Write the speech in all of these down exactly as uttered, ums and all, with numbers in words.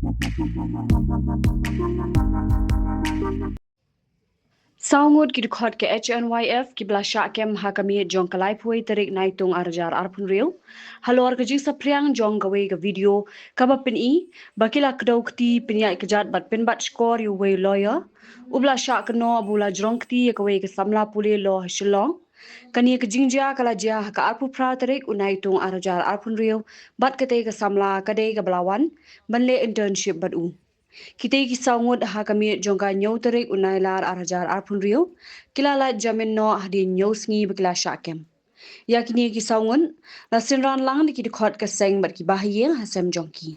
Saw ngut ki dkhot ka H N Y F kiba la shah kem ha ka miet jong ka laiphew tarik Naitung arhajar arphew hynriew, halor ka jingsaphriang jong kawei ka video kaba pyni ba ki la kdew kti, pynïaid kjat bad pynbat shkor ïa uwei u lawyer uba la shah kynnoh ba u la jrong kti ïa kawei ka samla pule law ha Shillong. Kane ka jingjia ka la jia ha ka arphew phra tarik u Naitung arhajar arphew hynriew, bad katei ka samla ka dei kaba la wan ban leh internship bad u. Kitei ki saw ngut ha ka miet jong ka hynñiew tarik u Nailar arhajar arphew hynriew ki la lait jamin noh hadien hynñiew sngi ba ki la shah kem. Ïa kine ki saw ngut la synran lang da ki dkhot ka seng bad ki bahaïing ha sem jong ki.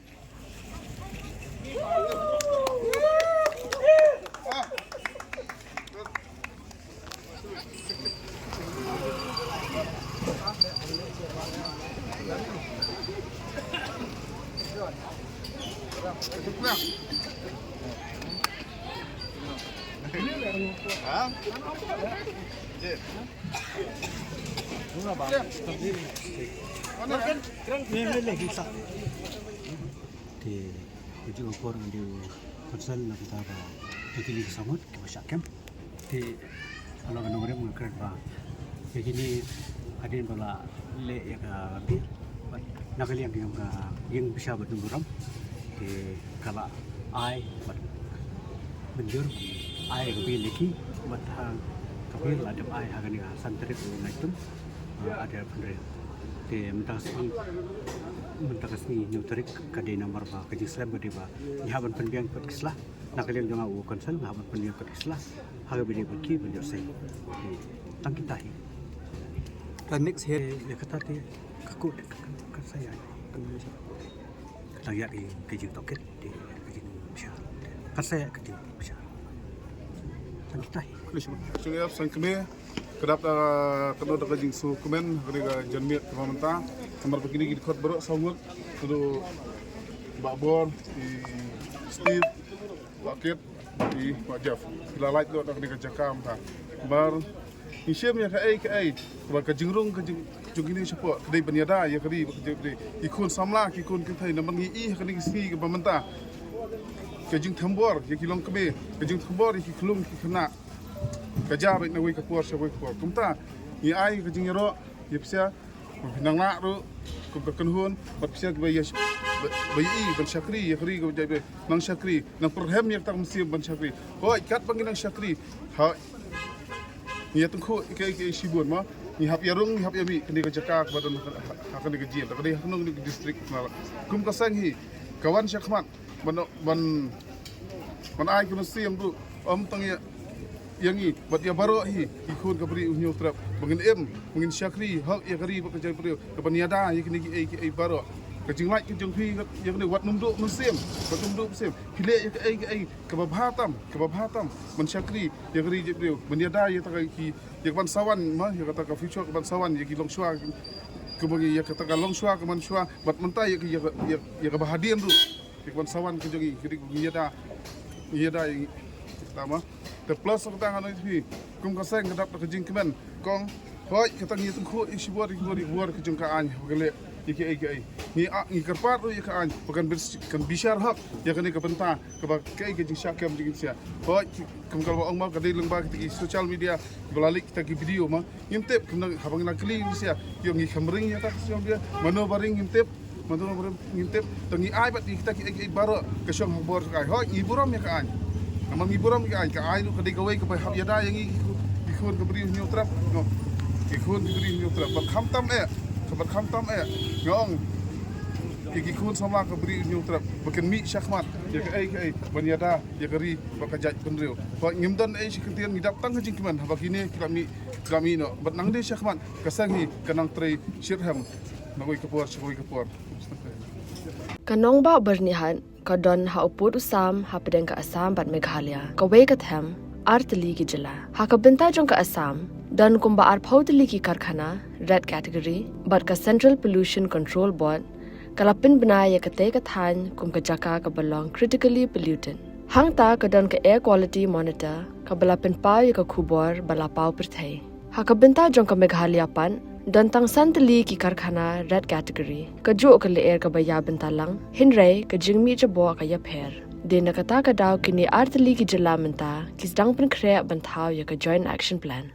Te ka jingkor ngan dei u konsel na ka bynta ba kine ki saw ngut kiba shah kem. Te ka long ka nongrim, nga kren ba ïa kine hadien ba la leh ïa ka bil bad na ka liang ka ïing bishar bad nongrim, te ka la ai bad mynjur ai ka bil ïa ki bad ha ka bil la dep ai ha kane ka san tarik u Naitung, ah, arhajar arphew hynriew. Te mynta ka sngi, mynta ka sngi hynñiew tarik ka dei namar ba ka jingslem ka dei ba ngi hap ban pynbiang pat ki sla. Na ka liang jong nga u konsel nga hap ban pynbiang pat ki sla ha kaba ïadei bad ki ban ïoh sei. Te tang kita hi. Ka next head. Te ïa kata te ka kut ka, ka, ka sa ïa. Ka tang ïa ki, ki jingtohkit te ki jingbishar. Ka sa ïa ki jingbishar. Tang kita hi. Sngewbha sngewbha. Ka dap da ka, da ka jingsngewkmen ha kane ka janmiet kaba mynta. Namar ba kine ki dkhot baroh saw ngut, naduh Bah Bor, i Steve, Bah Kit, i Bah Jeff, ki la lait lut na kane ka jaka mynta. Namar ngi shem ïa kaei kaei ba ka jingrung ka jing, jong kine shapoh ka dei ban ïada ïa ka ri bad ka jaitbynriew, ki khun samla, ki khun kynthei. Namar ngi i ha kane ka sngi kaba mynta ka jingthombor ïa ki longkmie, ka jingthombor ïa ki khyllung ki khynnah ka jia beit na kawei ka por sha kawei ka por. Kumta ngi ai ka jingïaroh ïa phi sha ba phi nang lah ruh kum ka kynhun bad phi sha ba ïa, ba, ba ïa i ban shakri ïa ka ri ka jaitbynriew, nang shakri, nang pyrhem ïa kata ka mynsiem ban shakri. Hooid, katba ngi nang shakri, hooid, ngi ïa tyngkhuh ïa kaei kaei shibun mo. Ngi hap ïa rung, ngi hap ïa mih kane ka jaka kaba don ha, ha kane ka jylla, ka dei ha kane ka district. Kum ka seng hi ka wan shakhmat ban, ban, ban ai ka mynsiem ruh ym tang ïa, ïa ngi bad ïa baroh hi ki khun ka Bri u Hynñiewtrep ba ngin im, ba ngin shakri hok ïa ka ri bad ka jaitbynriew, kaban ïada ïa kine kiei kiei baroh. Ka jinglait ka jong phi ïa kane, wat nym duh mynsiem, wat nym duh mynsiem. Phi leh ïa kaei kaei kaba bha tam, kaba bha tam ban shakri ïa ka ri jaitbynriew, ban ïada ïa kata ka, ki, ïa kaban sa wan mo, ïa kata ka future kaban sa wan, ïa ki longshuwa, kumba ngi, ïa kata ka longshuwa kaban shuwa bad mynta ïa ka, ïa ka, ïa, ïa kaba hadien ruh. Ïa kaban sa wan ka jong ngi, ka dei ngi ïada, ngi ïada ïa kata mo. Te plus kata ngan ong ïa phi, kum ka seng ka dap da ka jingkmen, kong, hooid, kata ngi ïa tyngkhuh ïa shibun, ïa shibun, ïa shibun ka jong ka aiñ ba ka leh ïa kiei kiei. Ngi, ah, ngi kyrpad ruh ïa ka aiñ ba kan bis-, kan bishar hok ïa kane ka bynta kaba kaei ka jingshah kem jong ngi sha. Hooid, kum ka la ong mo, ka dei lyngba kita ki social media ba la leit kita ki video mo. Ngim tip, kumno haba ngi la kylli ngi sha, ïoh ngi kham ring ïa kata ka social media, mano ba ring ngim tip, mano ba ring ngim tip. Te ngi ai bad ïa kita kiei kiei baroh ka shong ha ka bor ka aiñ. Hooid, ngi burom ïa ka aiñ. Namar ngi burom ïa ka aiñ, ka aiñ ruh ka dei kawei kaba hap ïada ïa ngi ki khun ka Bri u Hynñiewtrep. No. Ki khun ka Bri u Hynñiewtrep. Bad khamtam eh, bad khamtam eh, nga ong ïa ki khun samla ka Bri u Hynñiewtrep ba kin mih shakhmat ïa kaei kaei ban ïada ïa ka ri bad ka jaitbynriew. Hooid, ngim don ei shi kyntien, ngi dap tang ka jingkmen haba kine ki la mih, ki la mih noh. Bad nang dei shakhmat ka seng hi ka nang trei shitrhem na kawei ka por sha kawei ka por. Ka nongbah Byrnihat ka don ha u pud u sam hapdeng ka Assam bad Meghalaya, kawei ka them ar tylli ki jylla. Ha ka bynta jong ka Assam don kumba arphew tylli ki karkhana red category bad ka Central Pollution Control Board ka la pynbna ïa katei ka thaiñ kum ka jaka kaba long critically polluted. Hangta ka don ka Air Quality Monitor kaba la pynpaw ïa ka khubor ba la paw pyrthei. Ha ka bynta jong ka Meghalaya pat, Don tang san tylli ki karkhana red category. Kajuh ka lyer kaba ïa bynta lang, hynrei ka jingmih jaboh ka ïapher. Dei na kata ka daw kine ar tylli ki jylla mynta ki sdang pynkhreh ban thaw ïa ka Joint Action Plan.